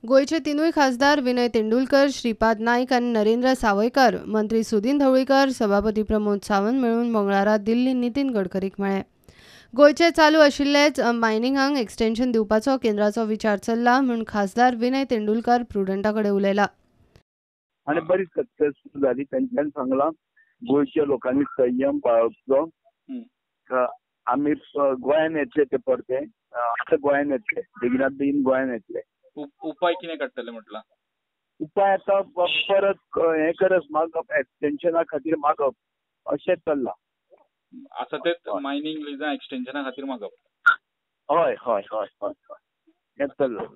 गोंयचे तिनूय खासदार विनय तेंडुलकर, श्रीपाद नायक आनी नरेंद्र सावयकर, मंत्री सुदिन ढवळीकर, सभापती प्रमोद सावंत मेळून मंगळारा दिल्ली नितीन गडकरीक मेळ्ळे. गोंयचे चालू आशिल्लेच मायनिंगांक एक्सटेन्शन दिवपाचो केंद्राचो विचार चल्ला म्हूण खासदार विनय तेंडुलकर प्रुडंटा कडेन उलयला. आनी बरी सक्सेसफूल जाली. तेंच्यान सांगलां गोंयच्या लोकांनी संयम बाळगचो. आमी गोंयान येतले ते परते, आतां गोंयान येतले, बेगिनात बेगीन गोंयान येतले. उपाय कितें काडटले म्हटलां? उपाय आतां परत हें करप, मागप, एक्सटेन्शना खातीर मागप अशें चल्लां. आसा तेच मायनींग लिजां एक्सटेन्शना खातीर मागप. हय हय हय हय हय, हें चल्लां.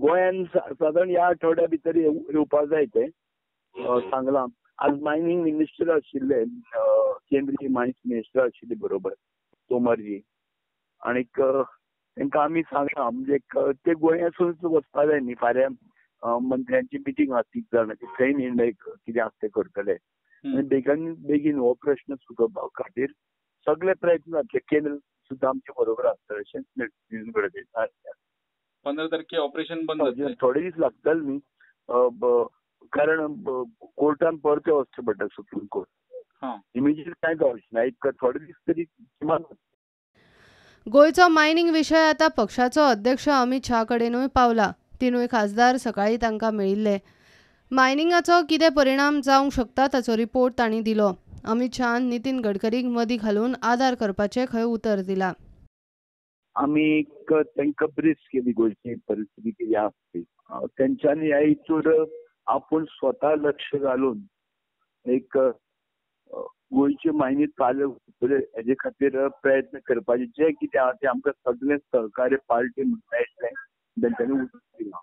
गोंयान सादारण ह्या आठवड्या भितर येवपा जाय तें सांगलां. आज मायनींग मिनिस्टर आशिल्ले, केंद्रीय मायन्स मिनिस्टर आशिल्ले बरोबर तोमरजी, आनीक तांकां आमी सांगलां म्हणजे ते गोंयासूनच वचपा जाय न्ही. फाल्यां मंत्र्यांची मिटींग आसा 3 जाणांची, थंय निर्णय कितें आसा ते करतले. आनी बेगीन बेगीन हो प्रश्न सुटोवपा खातीर सगळे प्रयत्न जातले. केंद्र सुद्दां आमचे बरोबर आसतलें अशें नितीन गडकरी. 15 तारखे ऑपरेशन बंद, थोडे दीस लागतले न्ही, कारण कोर्टान परते वचचें पडटा, सुप्रीम कोर्ट. इमिजिएट कांय जावचें ना, एक थोडे दीस तरी किमान. गोंयचो मायनिंग विशय आतां पक्षाचो अध्यक्ष अमित शाह कडेनूय पावला. तिनूय खासदार सकाळीं तांकां मेळिल्ले. मायनिंगाचो कितें परिणाम जावंक शकता ताचो रिपोर्ट तांणी दिलो. अमित शहान नितीन गडकरीक मदीं घालून आदार करपाचें खंय उतर दिलां. आमी तांकां ब्रीफ केली गोंयची परिस्थिती कितें आसा ती. तेंच्यांनी ह्या हितूर आपूण स्वता लक्ष घालून एक गोंयची मायनी चालू हेजे खातीर प्रयत्न करपाचे जे कितें आसा तें आमकां सगळें सहकार्य पार्टी मेळटलें तेंच्यांनी उतर दिलां.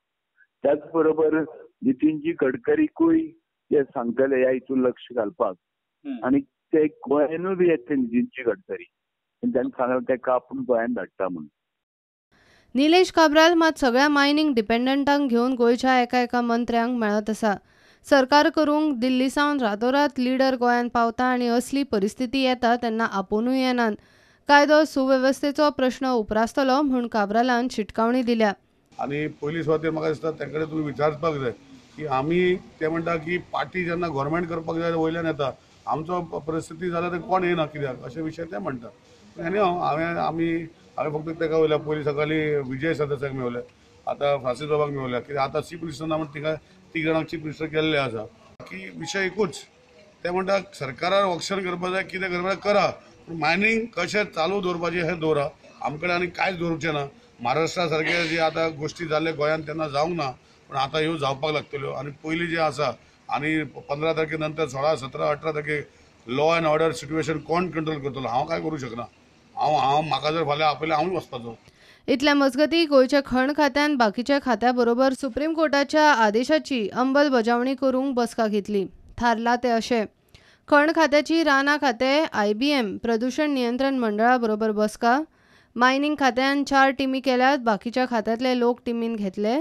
त्याच बरोबर नितीनजी गडकरीकूय ते सांगतले ह्या हितून लक्ष घालपाक, आनी ते गोंयानूय बी येतले नितीनजी गडकरी, तेंच्यांनी सांगलां ताका आपूण गोंयान धाडटा म्हणून. निलेश काब्राल मात सगळ्या मायनिंग डिपेंडंटांक घेवन गोंयच्या एका एका मंत्र्यांक मेळत आसा. सरकार करूंक दिल्ली सावन रातोरात लिडर गोंयांत पावता आनी असली परिस्थिती येता तेन्ना आपोवनूय येनात. कायदो सुवेवस्थेचो प्रश्न उप्रासतलो म्हूण काब्रालान शिटकावणी दिल्या. आनी पयली सुवातेर म्हाका दिसता तांकडे तुमी विचारपाक जाय की आमी ते म्हणटा की पार्टी जेन्ना गव्हर्मेंट करपाक जाय वयल्यान येता, आमचो परिस्थिती जाल्यार ते कोण येना कित्याक अशे विशय ते म्हणटा. आनी हांवें फक्त ताका वयल्या पयलीं सकाळीं विजय सरदेसाक मेवले, आतां फ्रांसीस बाबाक मेवल्या, कित्याक आतां चीफ मिनिस्टर ना म्हण तिका 3 जाणांक चीफ मिनिस्टर केल्ले आसा. की विशय एकूच, ते म्हणटा सरकारार ऑक्शन करपा जाय, कितें करपा जाय करा, पूण मायनींग कशें चालू दवरपाचें हें दवरा. आमकडे आनी कांयच दवरचें ना. महाराष्ट्रा सारके जे आतां गोश्टी जाल्ले गोंयांत तेन्ना जावंक ना, पूण आतां ह्यो जावपाक लागतल्यो. आनी पयलीं जें आसा आनी 15 तारखे नंतर 16, 17, 18 तारखेक लॉ एंड ऑर्डर सिट्युएशन कोण कंट्रोल करतलो? हांव कांय करूं शकना. हांव हांव म्हाका जर फाल्यां आपयलें हांवूय वचपाचो. इतल्या मजगतीं गोंयच्या खण खात्यान बाकीच्या खात्या बरोबर सुप्रीम कोर्टाच्या आदेशाची अंमलबजावणी करूंक बसका घेतली. थारला ते अशें: खण खात्याची रानां खातें, IBM, प्रदूषण नियंत्रण मंडळा बरोबर बसका. मायनिंग खात्यान 4 टिमी केल्यात, बाकीच्या खात्यांतले लोक टिमीन घेतले.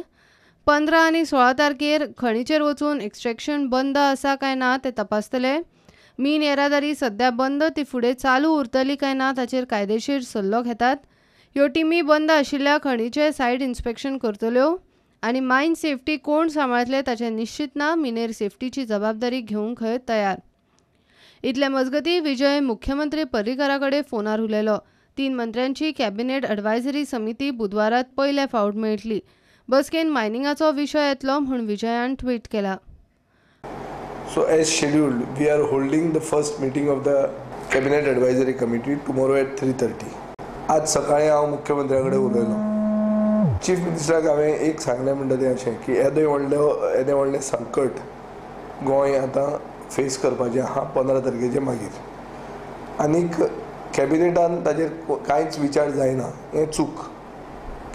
15 आनी 16 तारखेर खणीचेर वचून एक्स्ट्रॅक्शन बंद आसा काय ना तें तपासतले. मीन येरादारी सध्या बंद, ती फुडें चालू उरतली काय ना ताचेर कायदेशीर सल्लो घेतात. ह्यो टिमी बंद आशिल्ल्या खणीचें सायड इन्स्पेक्शन करतल्यो आनी मायन सेफ्टी कोण सांबाळटले ताचें निश्चित ना. मिनेर सेफ्टीची जबाबदारी घेवंक खंय तयार. इतले मजगतीं विजय मुख्यमंत्री पर्रीकरा कडेन फोनार उलयलो. 3 मंत्र्यांची कॅबिनेट एडवायझरी समिती बुधवारात पयले फावट मेळटली. बसकेन मायनिंगाचो विशय येतलो म्हूण विजयान ट्वीट केला. So as scheduled, we are holding the first meeting of the Cabinet Advisory Committee tomorrow at 3:30. आज सकाळी हांव मुख्यमंत्र्या कडेन उलयलो. चीफ मिनिस्टराक हांवें एक सांगलें म्हणटा तें अशें की येदें व्हडलें संकट गोंय आतां फेस करपाचें आहा 15 तारखेचे मागीर, आनीक कॅबिनेटान ताजेर कांयच विचार जायना हें चूक.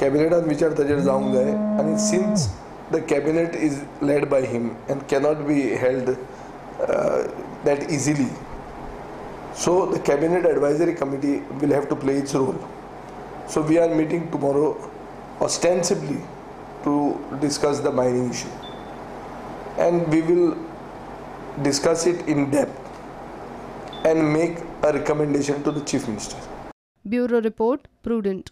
कॅबिनेटान विचार ताजेर जावंक जाय. आनी since the cabinet is led by him and cannot be held that easily, so the cabinet advisory committee will have to play its role. So we are meeting tomorrow ostensibly to discuss the mining issue, and we will discuss it in depth and make a recommendation to the Chief Minister. Bureau Report, Prudent.